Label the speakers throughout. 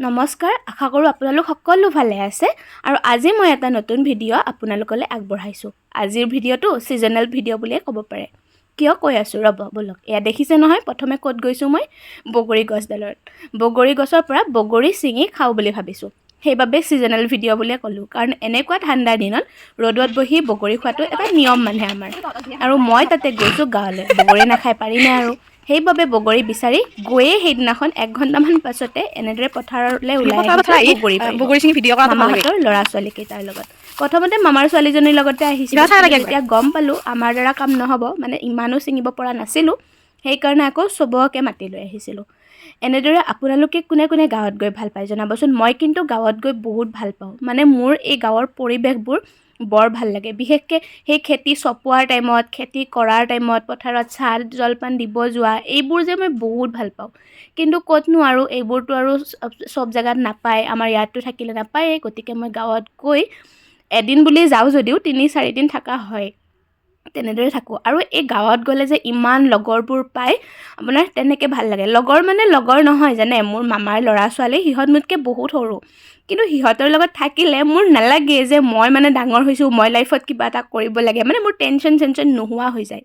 Speaker 1: নমস্কাৰ, আশা কৰোঁ আপোনালোক সকলো ভালে আছে। আৰু আজি মই এটা নতুন ভিডিঅ' আপোনালোকলৈ আগবঢ়াইছোঁ। আজিৰ ভিডিঅ'টো ছিজনেল ভিডিঅ' বুলিয়ে ক'ব পাৰে। কিয় কৈ আছোঁ, ৰ'ব, ব'লক। এয়া দেখিছে নহয়, প্ৰথমে ক'ত গৈছোঁ মই? বগৰী গছডালত। বগৰী গছৰ পৰা বগৰী ছিঙি খাওঁ বুলি ভাবিছোঁ। সেইবাবে ছিজনেল ভিডিঅ' বুলিয়ে ক'লোঁ, কাৰণ এনেকুৱা ঠাণ্ডাৰ দিনত ৰ'দত বহি বগৰী খোৱাটো এটা নিয়ম মানে আমাৰ। আৰু মই তাতে গৈছোঁ গাঁৱলৈ, বগৰী নাখাই পাৰিনে আৰু? সেইবাবে বগৰী বিচাৰি গৈয়ে সেইদিনাখন এক ঘণ্টামান পাছতে এনেদৰে পথাৰলৈ ওলাই আহিছোঁ বগৰী পাৰিব।
Speaker 2: বগৰী ছিঙি ভিডিঅ' কৰাটো ভাল লাগে।
Speaker 1: মামাহঁতৰ ল'ৰা ছোৱালীকেইটাৰ লগত। প্ৰথমতে মামাৰ ছোৱালীজনীৰ লগতে আহিছিলোঁ।
Speaker 2: কিবা চাই লাগে।
Speaker 1: তেতিয়া গম পালোঁ আমাৰ দ্বাৰা কাম নহ'ব, মানে ইমানো ছিঙিব পৰা নাছিলোঁ। সেইকাৰণে আকৌ চবকে মাতি লৈ আহিছিলোঁ। এনেদৰে আপোনালোকে কোনে কোনে গাঁৱত গৈ ভাল পায় জনাবচোন। মই কিন্তু গাঁৱত গৈ বহুত ভাল পাওঁ। মানে মোৰ এই গাঁৱৰ পৰিৱেশবোৰ বৰ ভাল লাগে। বিশেষকৈ সেই খেতি চপোৱাৰ টাইমত, খেতি কৰাৰ টাইমত, পথাৰত চাহ জলপান দিব যোৱা, এইবোৰ যে মই বহুত ভাল পাওঁ। কিন্তু ক'তনো আৰু এইবোৰতো আৰু চব জেগাত নাপায়। আমাৰ ইয়াততো থাকিলে নাপায়েই। গতিকে মই গাঁৱত গৈ এদিন বুলি যাওঁ যদিও 3-4 দিন থকা হয়, তেনেদৰে থাকোঁ। আৰু এই গাঁৱত গ'লে যে ইমান লগৰবোৰ পায় আপোনাৰ, তেনেকৈ ভাল লাগে। লগৰ মানে লগৰ নহয় জানে, মোৰ মামাৰ ল'ৰা ছোৱালী। সিহঁত মোতকৈ বহুত সৰু, কিন্তু সিহঁতৰ লগত থাকিলে মোৰ নালাগে যে মই মানে ডাঙৰ হৈছোঁ, মই লাইফত কিবা এটা কৰিব লাগে। মানে মোৰ টেনশ্যন চেনশ্যন নোহোৱা হৈ যায়,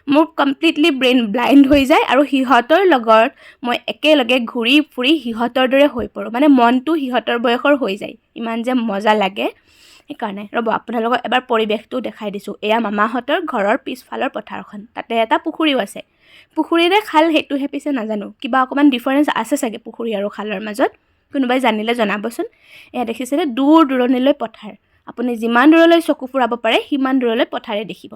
Speaker 1: মোৰ কমপ্লিটলি ব্ৰেইন ব্লাইণ্ড হৈ যায়। আৰু সিহঁতৰ লগত মই একেলগে ঘূৰি ফুৰি সিহঁতৰ দৰে হৈ পৰোঁ, মানে মনটো সিহঁতৰ বয়সৰ হৈ যায়। ইমান যে মজা লাগে। সেইকাৰণে ৰ'ব, আপোনালোকক এবাৰ পৰিৱেশটো দেখাই দিছোঁ। এয়া মামাহঁতৰ ঘৰৰ পিছফালৰ পথাৰখন। তাতে এটা পুখুৰীও আছে। পুখুৰীৰে খাল সেইটোহে পিছে নাজানো, কিবা অকণমান ডিফাৰেঞ্চ আছে চাগে পুখুৰী আৰু খালৰ মাজত। কোনোবাই জানিলে জনাবচোন। এয়া দেখিছেনে, দূৰ দূৰণিলৈ পথাৰ। আপুনি যিমান দূৰলৈ চকু ফুৰাব পাৰে, সিমান দূৰলৈ পথাৰে দেখিব।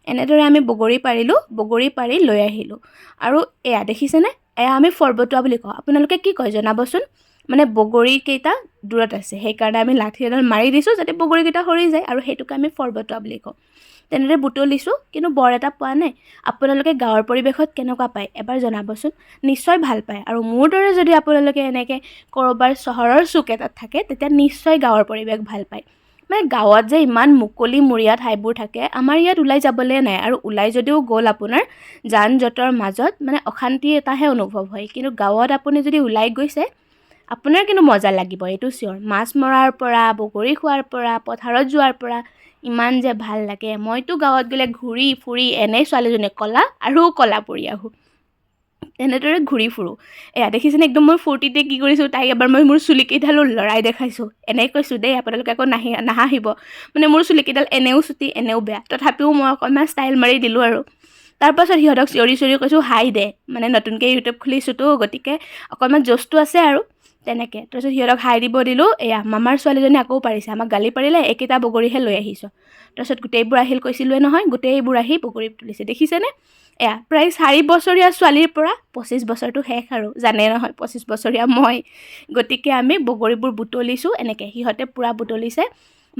Speaker 1: এনেদৰে আমি বগৰী পাৰিলোঁ, বগৰী পাৰি লৈ আহিলোঁ। আৰু এয়া দেখিছেনে, এয়া আমি ফৰবটুৱা বুলি কওঁ। আপোনালোকে কি কয় জনাবচোন। মানে বগৰীকেইটা দূৰত আছে, সেইকাৰণে আমি লাঠি এডাল মাৰি দিছোঁ যাতে বগৰীকেইটা সৰি যায় আৰু সেইটোকে আমি ফৰবটুৱা বুলি কওঁ। তেনেদৰে বুটলিছোঁ, কিন্তু বৰ এটা পোৱা নাই। আপোনালোকে গাঁৱৰ পৰিৱেশত কেনেকুৱা পায় এবাৰ জনাবচোন। নিশ্চয় ভাল পায়। আৰু মোৰ দৰে যদি আপোনালোকে এনেকৈ ক'ৰবাৰ চহৰৰ চুক এটাত থাকে, তেতিয়া নিশ্চয় গাঁৱৰ পৰিৱেশ ভাল পায়। মানে গাঁৱত যে ইমান মুকলিমূৰীয়া ঠাইবোৰ থাকে, আমাৰ ইয়াত ওলাই যাবলৈ নাই। আৰু ওলাই যদিও গ'ল, আপোনাৰ যান জঁটৰ মাজত মানে অশান্তি এটাহে অনুভৱ হয়। কিন্তু গাঁৱত আপুনি যদি ওলাই গৈছে, আপোনাৰ কিন্তু মজা লাগিব, এইটো চিয়'ৰ। মাছ মৰাৰ পৰা, বগৰী খোৱাৰ পৰা, পথাৰত যোৱাৰ পৰা ইমান যে ভাল লাগে। মইতো গাঁৱত গ'লে ঘূৰি ফুৰি এনেই ছোৱালীজনী ক'লা আৰু ক'লা পৰি আহোঁ, তেনেদৰে ঘূৰি ফুৰোঁ। এয়া দেখিছেনে, একদম মই ফূৰ্তিতে কি কৰিছোঁ, তাইক এবাৰ মই মোৰ চুলিকেইডালো লৰাই দেখাইছোঁ। এনেই কৈছোঁ দেই, আপোনালোকে আকৌ নাহাঁহিব। মানে মোৰ চুলিকেইডাল এনেও চুটি, এনেও বেয়া, তথাপিও মই অকণমান ষ্টাইল মাৰি দিলোঁ। আৰু তাৰপাছত সিহঁতক চিঞৰি চিঞৰি কৈছোঁ, "হাই দে"। মানে নতুনকৈ ইউটিউব খুলিছোঁতো, গতিকে অকণমান জ'চটো আছে আৰু তেনেকৈ। তাৰপিছত সিহঁতক হাই দিব দিলোঁ। এয়া মামাৰ ছোৱালীজনী আকৌ পাৰিছে। আমাক গালি পাৰিলে, "এইকেইটা বগৰীহে লৈ আহিছ"। তাৰপিছত গোটেইবোৰ আহিল, কৈছিলোঁৱে নহয়, গোটেইবোৰ আহি বগৰী তুলিছে। দেখিছেনে, এয়া প্ৰায় 4 বছৰীয়া ছোৱালীৰ পৰা 25 বছৰটো শেষ আৰু জানে নহয়, 25 বছৰীয়া মই। গতিকে আমি বগৰীবোৰ বুটলিছোঁ এনেকৈ, সিহঁতে পূৰা বুটলিছে।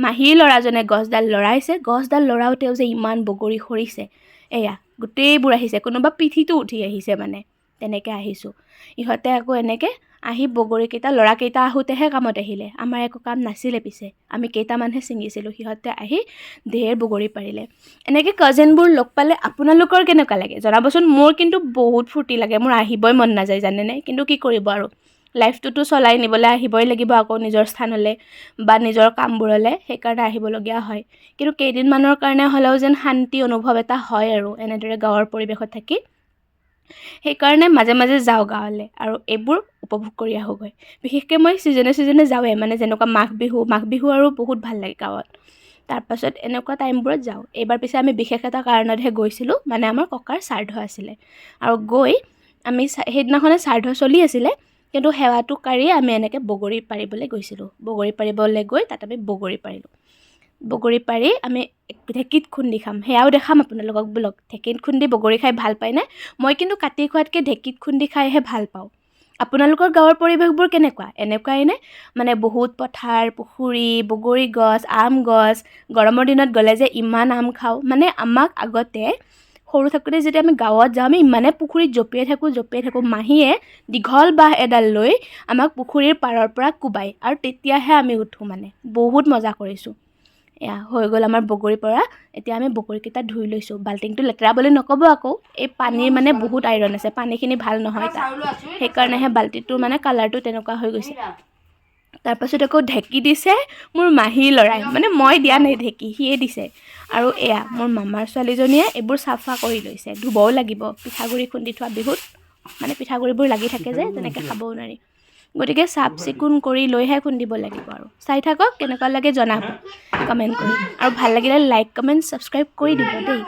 Speaker 1: মাহীৰ ল'ৰাজনে গছডাল লৰাইছে। গছডাল লৰাওঁতেও যে ইমান বগৰী সৰিছে। এয়া গোটেইবোৰ আহিছে, কোনোবা পিঠিতো উঠি আহিছে, মানে তেনেকৈ আহিছোঁ। ইহঁতে আকৌ এনেকৈ আহি বগৰীকেইটা, ল'ৰাকেইটা আহোঁতেহে কামত আহিলে। আমাৰ একো কাম নাছিলে পিছে, আমি কেইটামানহে ছিঙিছিলোঁ। সিহঁতে আহি ঢেৰ বগৰী পাৰিলে। এনেকৈ কাজিনবোৰ লগ পালে আপোনালোকৰ কেনেকুৱা লাগে জনাবচোন। মোৰ কিন্তু বহুত ফূৰ্তি লাগে, মোৰ আহিবই মন নাযায় জানেনে? কিন্তু কি কৰিব আৰু, লাইফটোতো চলাই নিবলৈ আহিবই লাগিব আকৌ নিজৰ স্থানলৈ বা নিজৰ কামবোৰলৈ। সেইকাৰণে আহিবলগীয়া হয়। কিন্তু কেইদিনমানৰ কাৰণে হ'লেও যেন শান্তি অনুভৱ এটা হয় আৰু এনেদৰে গাঁৱৰ পৰিৱেশত থাকি। সেইকাৰণে মাজে মাজে যাওঁ গাঁৱলৈ আৰু এইবোৰ উপভোগ কৰি আহোঁগৈ। বিশেষকৈ মই ছিজনে ছিজনে যাওঁৱেই, মানে যেনেকুৱা মাঘ বিহু। মাঘ বিহু আৰু বহুত ভাল লাগে গাঁৱত। তাৰপাছত এনেকুৱা টাইমবোৰত যাওঁ। এইবাৰ পিছে আমি বিশেষ এটা কাৰণতহে গৈছিলোঁ, মানে আমাৰ ককাৰ শ্ৰাদ্ধ আছিলে। আৰু গৈ আমি সেইদিনাখনে শ্ৰাদ্ধ চলি আছিলে, কিন্তু সেৱাটো কাঢ়ি আমি এনেকৈ বগৰী পাৰিবলৈ গৈছিলোঁ। বগৰী পাৰিবলৈ গৈ তাত আমি বগৰী পাৰিলোঁ। বগৰী পাৰি আমি ঢেঁকীত খুন্দি খাম, সেয়াও দেখাম আপোনালোকক। ব'লক। ঢেঁকীত খুন্দি বগৰী খাই ভাল পায়নে? মই কিন্তু কাটি খোৱাতকৈ ঢেঁকীত খুন্দি খাইহে ভাল পাওঁ। আপোনালোকৰ গাঁৱৰ পৰিৱেশবোৰ কেনেকুৱা? এনেকুৱাই নে? মানে বহুত পথাৰ, পুখুৰী, বগৰী গছ, আম গছ। গৰমৰ দিনত গ'লে যে ইমান আম খাওঁ। মানে আমাক আগতে সৰু থাকোঁতে যেতিয়া আমি গাঁৱত যাওঁ, আমি ইমানে পুখুৰীত জঁপিয়াই থাকোঁ, জঁপিয়াই থাকোঁ, মাহীয়ে দীঘল বাঁহ এডাল লৈ আমাক পুখুৰীৰ পাৰৰ পৰা কোবায় আৰু তেতিয়াহে আমি উঠোঁ। মানে বহুত মজা কৰিছোঁ। এয়া হৈ গ'ল আমাৰ বগৰী পৰা। এতিয়া আমি বগৰীকেইটা ধুই লৈছোঁ। বাল্টিংটো লেতেৰা বুলি নক'ব আকৌ, এই পানীৰ মানে বহুত আইৰণ আছে, পানীখিনি ভাল নহয় তাত, সেইকাৰণেহে বাল্টিটোৰ মানে কালাৰটো তেনেকুৱা হৈ গৈছে। তাৰপাছত আকৌ ঢেঁকী দিছে মোৰ মাহীৰ ল'ৰাই, মানে মই দিয়া নাই ঢেঁকী, সিয়ে দিছে। আৰু এয়া মোৰ মামাৰ ছোৱালীজনীয়ে এইবোৰ চাফা কৰি লৈছে, ধুবও লাগিব। পিঠাগুড়ি খুন্দি থোৱা বিহুত মানে পিঠাগুড়িবোৰ লাগি থাকে যে, তেনেকৈ খাবও নোৱাৰি, গতিকে চাফ চিকুণ কৰি লৈহে খুন্দিব লাগিব। আৰু চাই থাকক, কেনেকুৱা লাগে জনাব কমেণ্ট কৰি, আৰু ভাল লাগিলে লাইক কমেণ্ট ছাবস্ক্ৰাইব কৰি দিব দেই।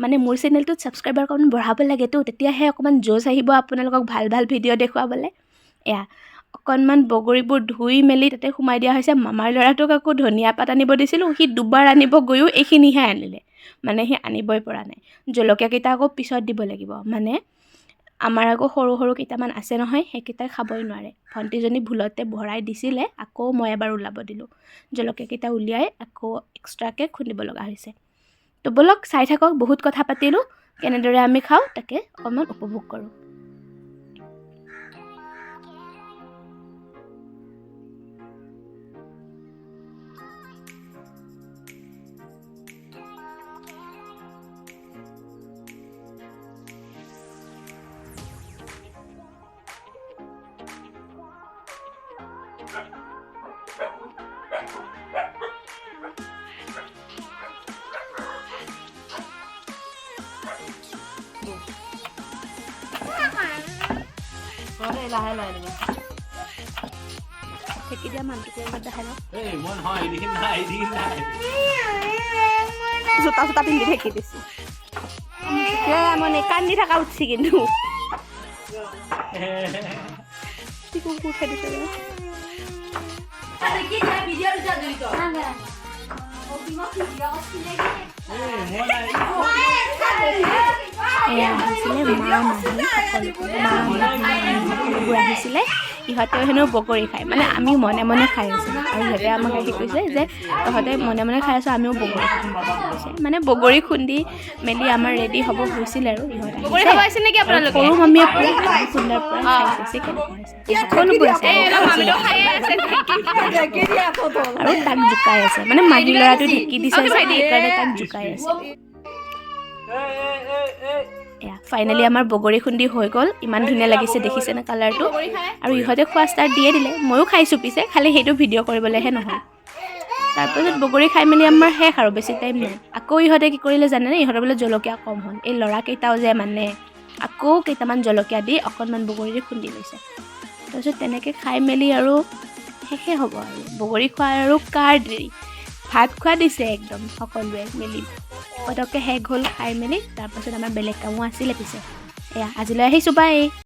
Speaker 1: মানে মোৰ চেনেলটোত ছাবস্ক্ৰাইবাৰ অকণমান বঢ়াব লাগেতো, তেতিয়াহে অকণমান জোচ আহিব আপোনালোকক ভাল ভাল ভিডিঅ' দেখুৱাবলৈ। এয়া অকণমান বগৰীবোৰ ধুই মেলি তাতে সোমাই দিয়া হৈছে। মামাৰ ল'ৰাটোক আকৌ ধনিয়া পাত আনিব দিছিলোঁ, সি দুবাৰ আনিব গৈও এইখিনিহে আনিলে, মানে সি আনিবই পৰা নাই। জলকীয়াকেইটা আকৌ পিছত দিব লাগিব, মানে আমাৰ আকৌ সৰু সৰু কেইটামান আছে নহয়, সেইকেইটাই খাবই নোৱাৰে। ভণ্টিজনী ভুলতে ভৰাই দিছিলে, আকৌ মই এবাৰ ওলাব দিলোঁ। জলকীয়াকেইটা উলিয়াই আকৌ এক্সট্ৰাকৈ খুন্দিব লগা হৈছে। তো ব'লক চাই থাকক, বহুত কথা পাতিলোঁ, কেনেদৰে আমি খাওঁ তাকে অকণমান উপভোগ কৰোঁ।
Speaker 2: লাহে লাহে দিবা।
Speaker 1: ঢেঁকী দিয়া মানুহটোকে এবাৰ দেখাই লওক।
Speaker 3: এই মই নহয়, এদিন নাই, এদিন নাই।
Speaker 1: জোতা চোতা পিন্ধি ঢেঁকী দিছোঁ। মানে কান্দি থকা উঠছি কিন্তু। কি কুকুৰ উঠাই দিছে জানো?
Speaker 3: এই মই নাই।
Speaker 1: এয়া আহিছিলে মা, মাহী, সকলো মা, মাহী, সকলোবোৰ আহিছিলে। ইহঁতেও হেনো বগৰী খায়, মানে আমি মনে মনে খাই আছিলোঁ আৰু সিহঁতে আমাক আহি কৈছে যে তহঁতে মনে মনে খাই আছ, আমিও বগৰী খাম কৈছে। মানে বগৰী খুন্দি মেলি আমাৰ ৰেডি হ'ব হৈছিলে আৰু ইহঁত আহিছে। আৰু সৰু মামীয়ে পুৰা খুন্দাৰ পৰা খাই চাইছে কেনেকুৱা হৈছে। সকলোবোৰ আছে আৰু তাক জোকাই আছে, মানে মাহী ল'ৰাটো ঢেঁকী দিছে যে, সেইকাৰণে তাক জোকাই আছে।
Speaker 3: এই এই এই এই।
Speaker 1: এয়া ফাইনেলি আমাৰ বগৰী খুন্দি হৈ গ'ল। ইমান ধুনীয়া লাগিছে, দেখিছেনে কালাৰটো? আৰু ইহঁতে খোৱা ষ্টাৰ্ট দিয়ে দিলে, ময়ো খাইছোঁ পিছে, খালি সেইটো ভিডিঅ' কৰিবলৈহে নহ'ল। তাৰপাছত বগৰী খাই মেলি আমাৰ শেষ আৰু বেছি টাইম নাই। আকৌ ইহঁতে কি কৰিলে জানেনে? ইহঁতৰ বোলে জলকীয়া কম হ'ল। এই ল'ৰাকেইটাও যে মানে আকৌ কেইটামান জলকীয়া দি অকণমান বগৰী দি খুন্দি লৈছে। তাৰপিছত তেনেকৈ খাই মেলি আৰু শেষে হ'ব আৰু বগৰী খোৱা আৰু কাৰ দেৰি, ভাত খোৱা দিছে একদম সকলোৱে মিলি পটককৈ শেষ হ'ল খাই মেলি। তাৰপাছত আমাৰ বেলেগ কামো আছিলে পিছে। এয়া আজিলৈ আহিছোঁ, বাই।